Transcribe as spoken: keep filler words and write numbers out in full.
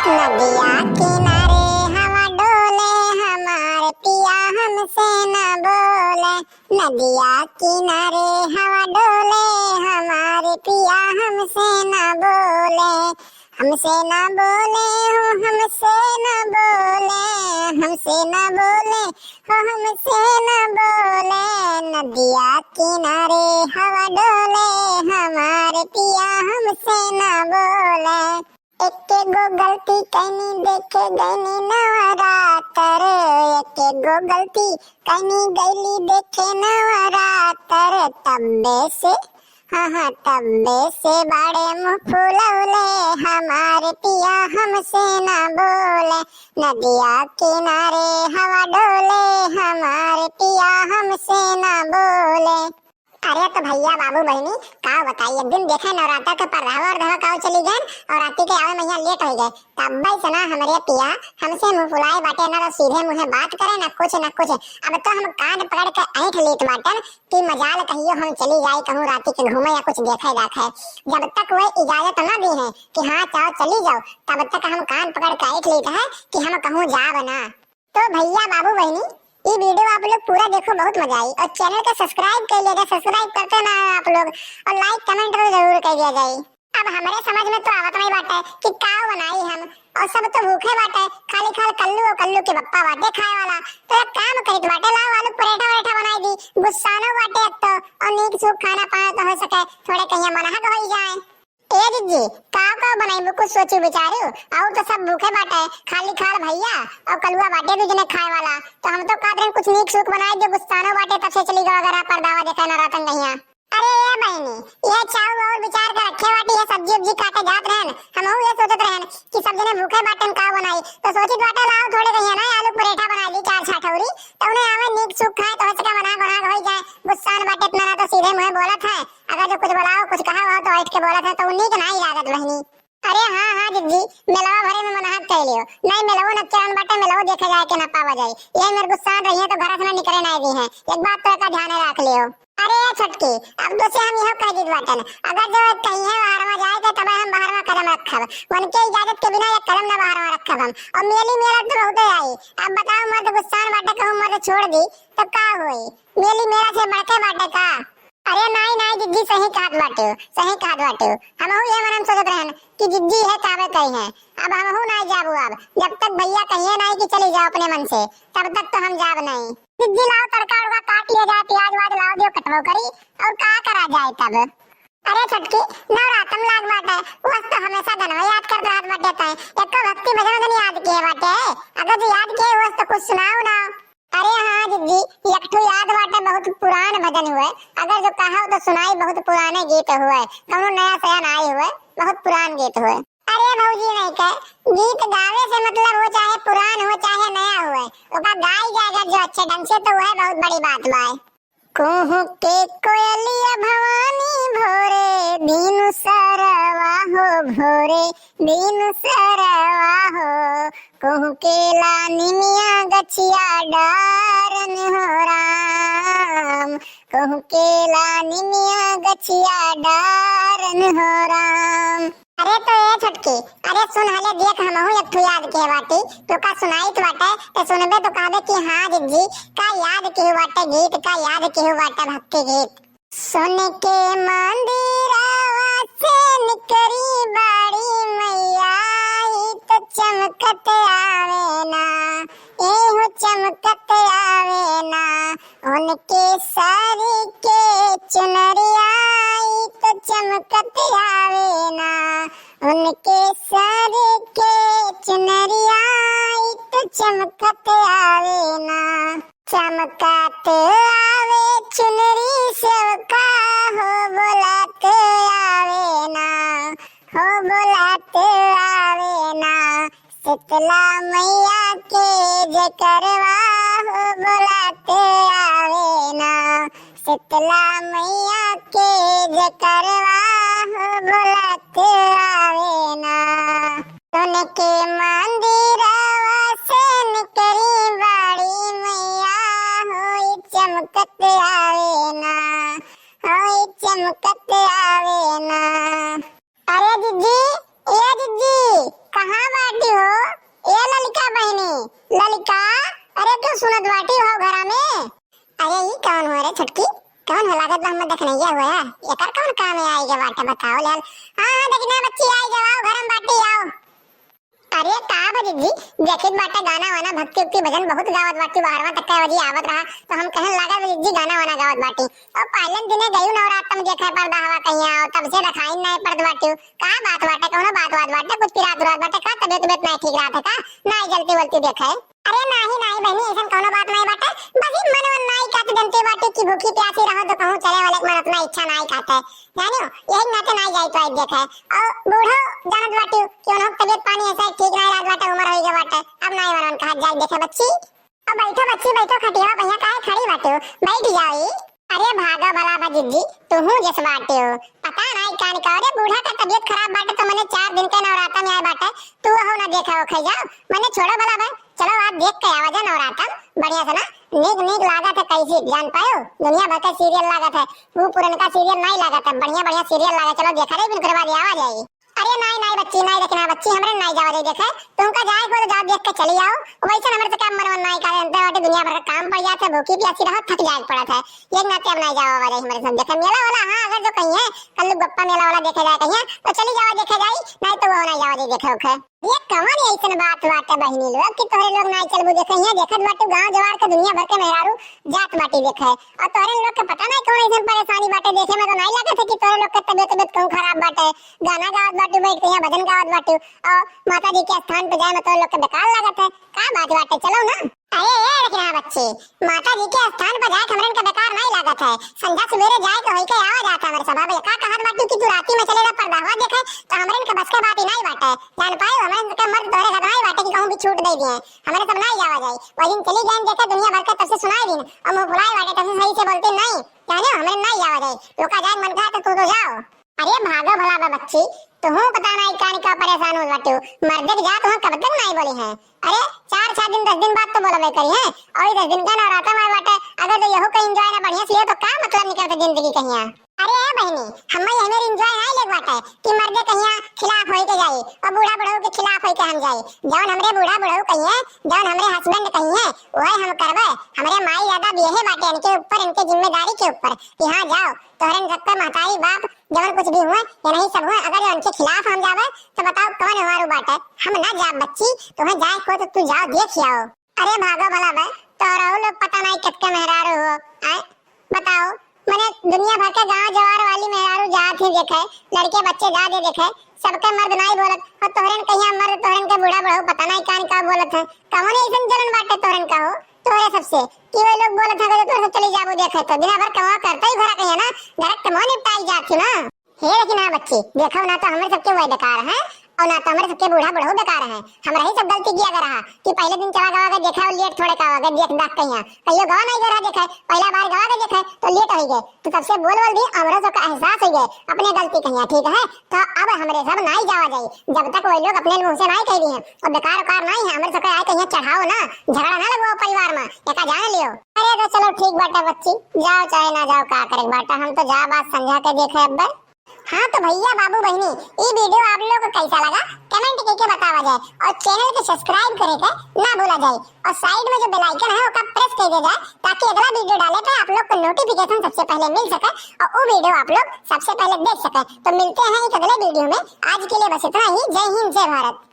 नदिया किनारे हवा डोले, हमार पिया हमसे ना बोले। नदिया किनारे हवा डोले, हमार पिया हमसे ना बोले। हमसे ना बोले हो, हमसे ना बोले, हमसे ना बोले हो, हमसे ना बोले। नदिया किनारे हवा डोले, हमार पिया हमसे ना बोले। एक्के गो गलती कैनी, देखे गैनी नवरातर, एक्के गो गलती कैनी, गैली देखे नवरातर। तब्बे से, हाँ, हाँ, तब्बे से बाड़े मुँह फुलौले, हमार पिया हमसे ना बोले। नदिया किनारे हवा डोले, हमार पिया हमसे ना बोले। अरे तो भैया, बाबू, बहिनी, का बताई, एक दिन देखे नवरात्र के परधावा और धवा काव चली गए और राती के आवे में यहाँ लेट हो गए। तब से ना हमरे पिया हमसे मुँह फुलाए बाटे, ना तो सीधे मुँहे बात करे, ना कुछ, ना कुछ। अब तो हम कान पकड़ के ऐंठ लेत बाटन कि मजाल कहियो हम चली जाई कहूँ राती के घूमे या कुछ देखे दाखे। जब तक वे इजाजत ना दी है कि हाँ, चाहो चली जाओ, तब तक हम कान पकड़ के ऐंठ लेत है कि हम कहूँ जाब ना। तो भैया, बाबू, बहिनी, ई video आप लोग पूरा देखो, बहुत मजा आई। और channel के subscribe कर लिया जाए, subscribe करते ना आप लोग, और like comment तो जरूर कर दिया जाए। अब हमरे समझ में तो आवत नहीं बाटे कि का बनाई हम, और सब तो भूखे बाटे, खाली खाल कल्लू और कल्लू के बप्पा बाटे खाए वाला। तो एक काम करित बाटे, लाओ आलू पराठा वराठा बनाई दी, गुस्सानो बाटे अब तो, और नीक सूख खाना पाना तो हो सके, थोड़े कहिया मनहक होई जाए। ए जिज्जी, का का बनाइबू, कुछ सोची विचारू? और तो सब भूखे बाटे, खाली खाल भैया और कलुआ बाटे दू जने खाए वाला। तो हम तो कहत रहन कुछ नीक सूख बनाए दे, गुस्सानो बाटे, तब से चली गवा घरा परदावा देखे नवरातन गहिया। अरे ए बहिनी, ये चाउर और विचार कर रखे बाटी, ये सब्जी उब्जी काटे जात रहन, हमहू ये सोचत रहन कि सब जने भूखे बाटे, हम का बनाई। तो सोचित बाटे लाओ थोड़े कहिया ना आलू पराठा बना ली चार छाठौरी, तो उन्हें आवे नीक सूख खाए, तो हो सके मना गुनाह हो जाए। गुस्सान बाटे इतना ना तो सीधे मुँहे बोलत है, अगर जो कुछ बोलाओ, कुछ कहा हो तो हट के बोलत है, तो उ नीक नाई लागत बहिनी। अरे हाँ, हाँ जिज्जी, मेलवा भरे में मनहक कह लियो। नहीं, मेलवो न चलन बाटे, मेलवो देखे जाए के ना पावा जाए। यही मेरे गुस्सान रही है तो घर से ना निकले नहीं दी है। एक बात तो का ध्यान रख लियो। अरे ए छोटकी, अब तो से हम यह कह दीत बाटन, अगर जो कहीं है बाहर में जाए के तब हम बाहर में कदम रखब। उनके इजाजत के बिना एक कदम ना बाहर में रखब हम। और मेली मेला तो बहुत आई। अब बताओ, मर्द गुस्सान बाटे कहूँ मर्द छोड़ दी तो का होई? मेली मेला से बढ़ के बाटे का? अरे नाई, नाई जिज्जी, सही कहत बाटे, सही कहत बाटे। हमहू ये मनन सोचत रहन कि जिज्जी है काबे कही है। अब हमहू नाई जाबू, अब जब तक भैया कहिए नाई कि चली जाओ अपने मन से, तब तक तो हम जाब नहीं। जिज्जी लाओ तड़का उड़का काट लिया जाए, प्याज वाज लाओ दियो कटबो करी, और का करा जाए तब। अरे छोटकी, नवरातम लाग बाटे, वस तो हमेशा गनवा याद करत रहत बाटे तैं, एको भक्ति भजन वजन याद किए बाटे? अगर जो याद किए वस तो कुछ सुनाओ ना। अरे हाँ जिज्जी, एक ठो याद बाटे, बहुत पुरान भजन हुए, अगर जो कहो तो सुनाई, बहुत पुराने गीत हुए, कौनो नया सया नाई हुए, बहुत पुरान गीत हुए। अरे भौजी नहीं के, गीत गावे से मतलब हो, चाहे पुरान हो चाहे नया हुए, ओका गाई जाए अगर जो अच्छे ढंग से तो वह बहुत बड़ी बात बाय। कुहू के कोयलिया भवानी भोरे, बिनु सरवा हो भोरे, बिनु सरवा हो। कुहू के लानी मिया गछिया डारन हो राम, कुहू के लानी मिया गछिया डारन हो राम। अरे तो ए छोटकी, अरे सुन हले देख, हमहू एक ठो याद के बाटी, तो का सुनाइत बाटे, तो सुनबे तो कहबे कि हाँ जिज्जी, का याद केहू बाटे गीत, का याद केहू बाटे भक्ति गीत। सोने के मंदिरवा से निकरी बड़ी मैया, ई तो चमकत आवे ना, एहो चमकत आवे ना। उनके सर के चुनरिया, ई तो चमकत आवे ना, उनके सर के चुनरिया, ई तो चमकत आवे ना। चमकत आवे चुनरी सेवका हो, बोलत आवे ना, हो बोलत आवे ना। शीतला मैया के जयकरवा हो, बोलत आवे ना। शीतला मैया के जयकरवा हो, बोलत आवे ना। सोने के मंदिरवा से निकरी बड़ी मैया हो, ई चमकत आवे ना, हो ई चमकत आवे ना। अरे जिज्जी, ए जिज्जी, कहाँ बाटी हो? सुनत बाटी हो घरा में। अरे ई कौन हो रे छोटकी? कौन हो, लागत बा हमें देखनैया हुआ है। एकर कौन काम है आई के बाटे, बताओ ले। हाँ, हाँ, देखना बच्ची, आई जाओ, घर में बाटी आओ। अरे का बा जिज्जी, देखित बाटे गाना वाना, भक्ति उक्ति भजन बहुत गावत बाटी, बाहरवा तक का बजी आवत रहा, तो हम कहन लागा बा जिज्जी गाना वाना गावत बाटी। और पहले दिने गयू नवरात्र में देखे पर्दा हवा कहिया, और तब से देखाई नहीं पड़त बाटी। का बात बाटे, कौनो बात बात बाटे, कुछ पिरात उरात बाटे का, तबियत उबियत नहीं ठीक रहत है का, नहीं जलती वलती देखे? अरे नाही, नाही बहिनी, ऐसन कौनो बात नाही बाटे। बस ई मन वन नाही कहत, जनते बाटे कि भूखी प्यासी रहो तो कहूँ चले वाले के मन उतना इच्छा नाही कहत है, जानियो, यही नाते नाही जाई तो आई देखे। और बूढ़ो जानत बाटे कि उन्हों तबियत पानी ऐसा ठीक नाही रहत बाटे, उम्र होई गए बाटे, अब नाही मन वन कहत जाई देखे बच्ची। अब बैठो बच्ची, बैठो खटिया भैया, काहे खड़ी बाटे हो, बैठ जाओ। अरे भागा भला बा जिज्जी, तुहू जस बाटे हो। पता नाही कान का, अरे बूढ़ा का तबियत खराब बाटे तो मने चार दिन के नवराता में आए बाटे, तू हो ना देखा हो खाई जाओ, मने छोड़ो भला बा, चलो आज देख के आवा जा नवराता, बढ़िया से ना, नीक नीक लागत है कैसी, जान पायो, दुनिया भर के सीरियल लागत है, वो पुरनका सीरियल नाही लागत है, बढ़िया बढ़िया सीरियल लागत, चलो देखा रे बिन करवा दिया आवा जाई। अरे नाही, नाही बच्ची, नाही देखना बच्ची, हमरे नाही जावा दे देखे। तुमका जाए को तो जाओ, देख के चली आओ। वैसे हमरे से काम मरवन नाही करे, अंते वाटे दुनिया भर का काम पड़ जात है, भूखी प्यासी रहो, थक जाए के पड़त है। ये नाते अब नाही जावा दे हमरे सब देखे। मेला वाला, हाँ, अगर जो कहीं है, कल गप्पा मेला वाला देखे जाए कहीं, तो चली जावा देखे जाई, नाही तो वो नाही जावा दे देखे ओखे। ये कवन ऐसन बात बाटे बहिनी लोग कि तोहरे लोग नाही चलबू देखे? यहाँ देखत बाटू गाँव जवार के दुनिया भर के मेहरारू जात बाटी देखे, और तोहरे लोग के पता नाही कौन ऐसन परेशानी बाटे। देखे में तो नाही लागत है कि तोहरे लोग के तबियत तबियत कहूँ खराब बाटे, गाना गावत बाटू बैठ के, यहाँ भजन गावत बाटू, और माता जी के स्थान पे जाए में तोहरे लोग के बेकार लागत है। का बात बाटे, चलो ना। अरे ए, लेकिन हाँ बच्ची, माता जी के स्थान पर जाए के हमरन के बेकार नाही लागत है। संझा सुबेरे जाए के होई के आवा जात है हमरे सब। अब का कहत बाटू कि तू राती में चले जा पर्दावा देखे, तो हमरन के बस के बात ही नाही बाटे। जान पाए, हमरन के मर्द तोहरे घर नाही बाटे कि कहूँ भी छूट दे दिए। हमरे सब नाही जावा जाई। वही दिन चली गए देखे दुनिया भर के, तब से सुनाई दिन। और मुँह फुलाए बाटे, तब से सही से बोलते नाही। जाने, हमरे नाही जावा जाई। लोका जाए मन कहा तो तू तो जाओ। अरे भागो भला बा बच्ची, तुहू पता नाही कान का परेशान हो बाटू। मर्दे के जात हो कब तक नाही बोली है। अरे चार छह दिन, दस दिन बाद तो बोलबे करी है। और ई दस दिन का नवराता मार बाटे, अगर तो यहू कहीं एंजॉय ना बढ़िया से लियो तो का मतलब निकलते जिंदगी कहिया? अरे ए बहिनी, हम ये मेरी एंजॉय नाही लेग बाटे कि मर्दे कहिया खिलाफ होई के जाई और बूढ़ा बुढ़ऊ के खिलाफ होई के हम जाई। जौन हमरे बूढ़ा बुढ़ऊ कहिए, जौन हमरे हस्बैंड कहिए, वही हम करबे। हमरे माई दादा बियहे बाटे इनके ऊपर, इनके जिम्मेदारी के ऊपर कि हाँ जाओ, तोहरन सबके महतारी बाप जवन कुछ भी हुए, ये नहीं सब हुए, अगर ये उनके खिलाफ हम जावे, तो बताओ कौन हमारू बाटे? हम ना जाब बच्ची, तुम्हें जाए को तो तू जाओ, देख ही आओ। अरे भागो भला बे, तोहराऊ लोग पता नहीं कितके मेहरारू हो, आए? बताओ, मने दुनिया भर के गांव जवार वाली मेहरारू जात ही देखे, लड़के बच्चे जा दे देखे, सबके मर्द नहीं बोलत, और तोहरन कहिया मर्द तोहरन के बूढ़ा बुढ़ऊ पता नहीं कान का बोलत है। कौन ऐसन जलन बाटे तोहरन का हो, तोहरे सबसे, कि वो लोग बोलत है, "अगर तोहरे सब चली जाबो देखे तो, बिना भर कमा करता ही घरा कहिया ना, घर के कमा निपटाई जात ही ना।" हे लेकिन हाँ बच्ची, देखो ना तो हमरे सबके वही बेकार है, और ना तो हमरे सबके बूढ़ा बुढ़ऊ बेकार है। हमरा ही सब गलती किया करा है कि पहले दिन चला गवा के देखा और लेट थोड़े का आवा, देख दाख कहिया। कहियो गवा नहीं करा देखे, पहला बार गवा के देखे तो लेट हो गए, तो तब से बोल बोल दी, हमरो सबका एहसास हो गए अपने गलती कहिया, ठीक है? तो अब हमरे सब नहीं जावा जाई, जब तक वही लोग अपने मुंह से नहीं कह दी हैं। और बेकार उकार नहीं है, हमरे सबके आए कहिया चढ़ाओ ना, झगड़ा ना लगवाओ परिवार में, एका जान लियो। अरे तो चलो ठीक बाटा बच्ची, जाओ चाहे ना जाओ, का करे बाटा, हम तो जा बात समझा के देखे अब्बे। हाँ तो भैया बाबू बहिनी, ई वीडियो आप लोग को कैसा लगा कमेंट करके बतावा जाए, और चैनल के सब्सक्राइब करे के ना भूला जाए, और साइड में जो बेल आइकन है ओका प्रेस कर दे जाए, ताकि अगला वीडियो डाले पे आप लोग को नोटिफिकेशन सबसे पहले मिल सके और वो वीडियो आप लोग सबसे पहले देख सके। तो मिलते हैं एक अगले वीडियो में, आज के लिए बस इतना ही। जय हिंद, जय भारत।